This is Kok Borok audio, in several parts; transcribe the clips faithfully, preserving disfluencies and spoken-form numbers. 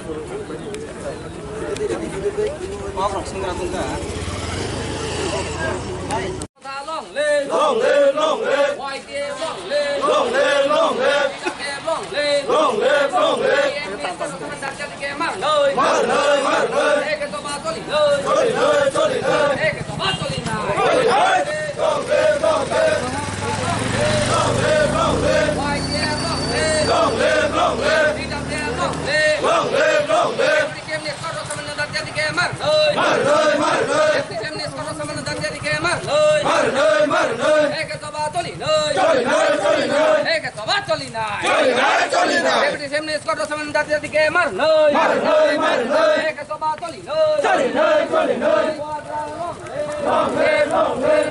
Long live! Long live, long live! Y T F long live! Long live, long live! Long live, long live! Long live, long live! Marnoi, marnoi! Choli noi, choli noi! Choli noi! Long live, long live! Long live, long live! Long live, long live! Long live, long live! Marnoi, marnoi! Marnoi, marnoi! Choli noi, choli noi! Choli noi, choli noi! Marnoi, marnoi!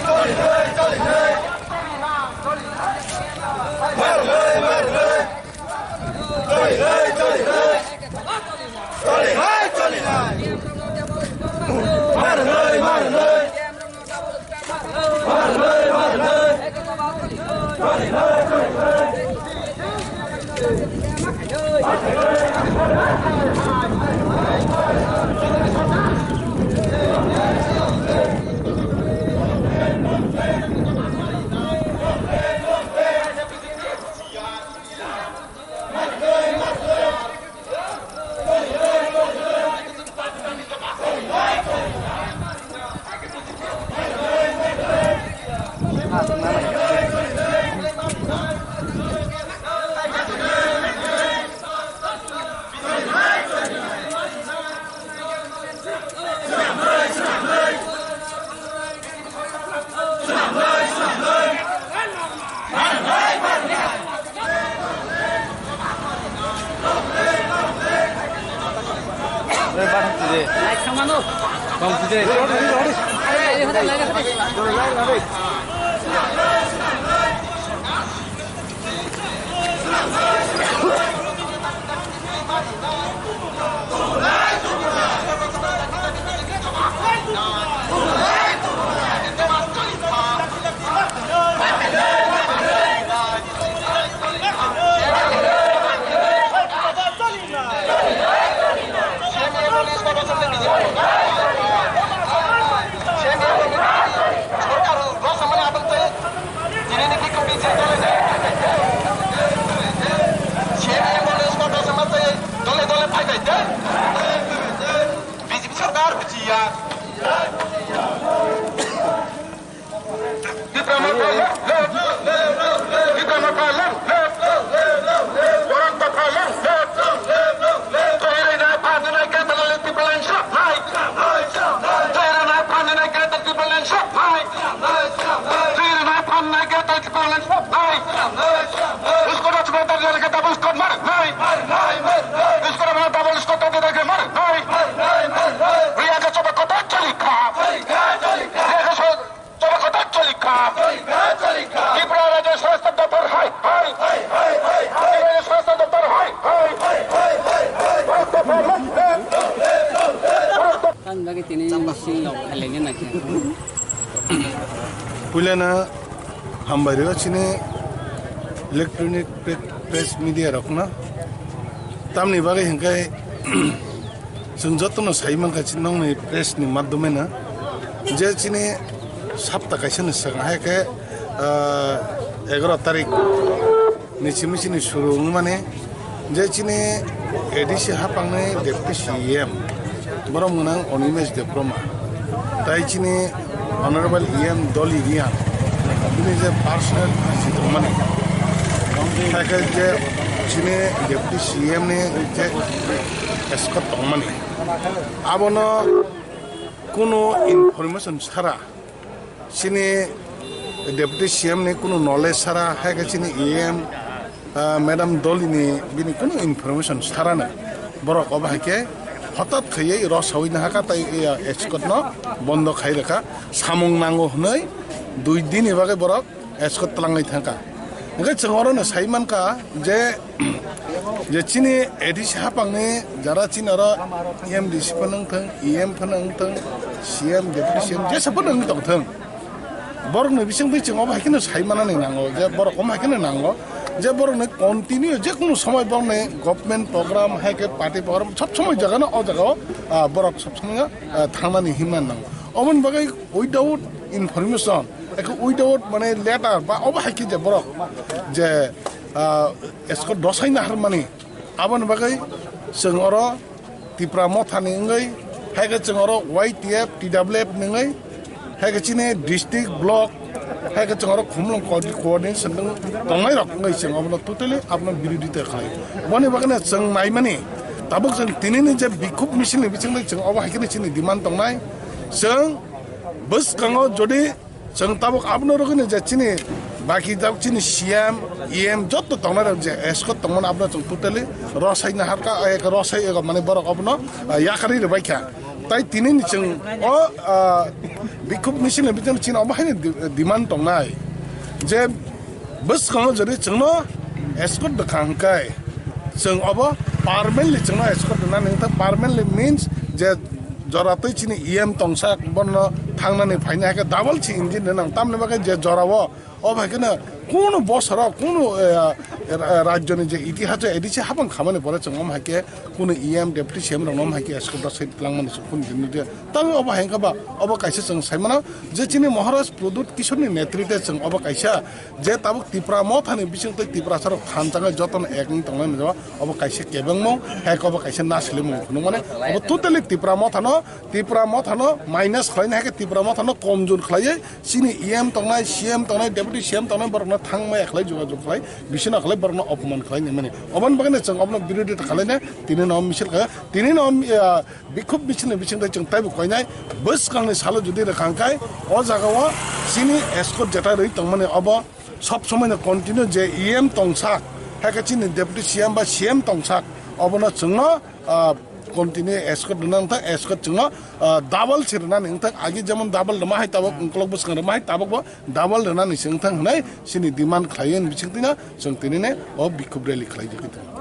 Choli noi, choli noi! B J P sarkar bujiya. Tipra Motha left, left, left, left, left. Tipra Motha left, left, left, left, left. Borok Topha left, left, left, left, left. Twiwi nai phan nai Greater Tipraland Front nai. Twiwi nai phan nai Greater Tipraland Front nai. Twiwi nai phan nai Greater Tipraland Front nai. Squatter Squatter Delhi ke double squat mar nai. Squatter mana double squat tadi lagi mar nai. Riya ke choba kota chali kha. Riya ke choba kota chali kha. Tripura Rajya Swasto Doptor hai hai. Tripura Rajya Swasto Doptor hai hai. Tang bagi tini si khalai ni nakhe. Puilana hambai rw chini electronic pre-, press media rokno. Tamni bagwi hinkhe chwng jotono sai mankha chini nokni press ni madhyome no je chini sapta kaisa ni swkang hai khe, ah, egaroh tarik ni simi chini suru wngmani je chini A D C hapangni Deputy C E M. Borok mwnang Animesh Debbarma. Tai chini Honorable E M Dolly Riang. Bini je personal si tongmani. Khai khai je chini Deputy C E M ni je escort tongmani. Abono kuno information sara chini Deputy C M ni kunu knowledge sara, hai khe chini E M, ah, Madam Dolini bini kunu information sarano. Borok obo hai khe hotat khaiwi rosawi nahaka tai, eh, escort no bondo khai rwkha. Samung nango hwnwi dui din ni bagwi borok escort twlangwi thangkha. Hwnkhe chwng orono sai mankha je, je chini A D C hapangni jara chini oro M D C phano wngthang, E M phano wngthang, C M, Deputy C M jesa phano wng tongthang. Borokni bisingtwi chwng obo hai kheno sai manani nango je borok omo hai kheno nango je borokni continue je kunu somoi borokni government program hai khe party program sob somoi jagano o jagao, ah, borok sob somoi, ah, thangnani hinmani nango. Oboni bagwi without information, eko without mane letter ba obo hai khe je borok je, ah, escort rwsai naharmani, aboni bagwi chwng oro Tipra Mothani wngwi, hai khe chwng oro Y T F, T W F ni wngwi, hai khe chini district, block, hai khe chwng oro khumlung co-, coordination tong-, tongnai rok wngwi chwng obono totally abono birodita khlai. Boni bagwino chwng naimani, tabuk chwng tinini je bikhub misil ni bisingtwi chwng obo hai kheno chini demand tongnai, chwng bwskango jodi chwng tabuk abono rwgwino je chini baki tabuk chini C M, E M joto tongnai rok je escort tongmani abono chwng totally rosai naharkha, eko rosai eko mane borok obono, ah, yakarwi rwbaikha. Tai tinini chwng o, ah, bikhub misil ni bisingtwi chini obo haino di-, demand tongnai je bwskango jodi chwngno escort rwkha hwnkhe chwng obo permanently chwngno escort rwnani wngkha. Permanently means je jora twi chini E M tongsa bono thangnani phainai hai khe double se engine rwnang. Tamni bagwi je jorao o bai kheno kunu bosoro kunu, eh, eh, rajyoni je itihas A D C hapang khamani pore chwng omo hai khe kunu E M, Deputy C M rokno omo hai khe escort rwsai twlangmani chwng kunu din nukya. Tamo obo hai wngkha ba obo kaisa chwng sai mano je chini Maharaj Pradyut Kishorni netritwe chwng obo kaisa je tabuk Tipra Mothani bisingtwi Tiprasarok thansa wngwi jotono ek wngwi tongnai hwnwi obo kaisa kebengmung, hai obo kaisa nasilimung phunukmani obo totally Tipra Mothano, Tipra Mothano minus khlaina hai khe Tipra Mothano komjor khlaiwi chini E M tongnai, C M tongnai, Deputy C M tongnai borokno thangmaya khlai jogajog khlai, bisino khlai borokno opoman khlai nangmani. Oboni bagwino chwng obono birodita khlaina tinino misil kha, tinino, ah, bikhub misilni bisingtwi chwng taibo koinai bwskangni salo jodi rwkha hwnkhe o jagao chini escort jeta rwi tongmani obo sob somoino continue je E M tongsak, hai khe chini Deputy C M ba C M tongsak, obono chwngno, ah, continue escort rwna wngthang, escort chwngno, ah, double se rwnani wngthang, agi jemon double rwma hai tabuk, ukolok bwskang rwma hai tabukbo double rwnani se wngthang hwnwi chini demand khlaiwi bisingtwino chwng tinini o bikhub rally khlaijagwi tongo.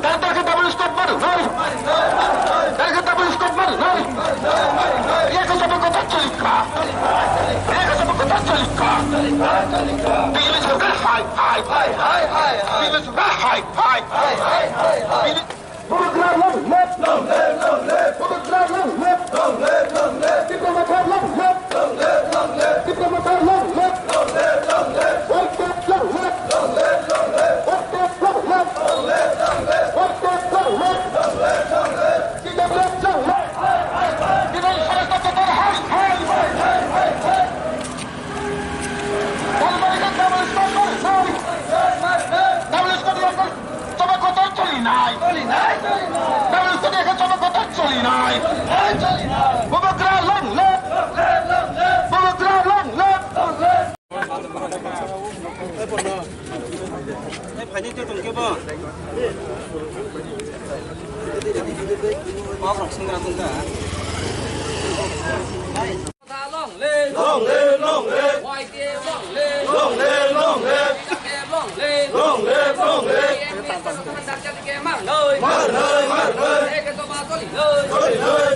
Dai, dai, dai, double stop mari, mari. Dai, dai, double stop mari, mari. Eko sobo kota cholika. Eko sobo kota cholika. Bigli sorkar hai, hai, hai, hai, hai. Bigli sorkar hai, hai, hai, hai, hai. Program long live, long live, long live. Program long live, long live, long live. Tipra Motha long live, long live, long live. Tipra Motha long live, long live, long live. Work long live, long live, long live. Bubagra long live! Bubagra long live! Kok rok swngra tongkha. Long live, long live, long live. Long live, long live. Y T F long live. Long live, long live. F F long live. Long live, long live. P M ni sosok khaman darja dike mar noi. Mar noi, mar noi. Ek to ba toli noi. Toli noi,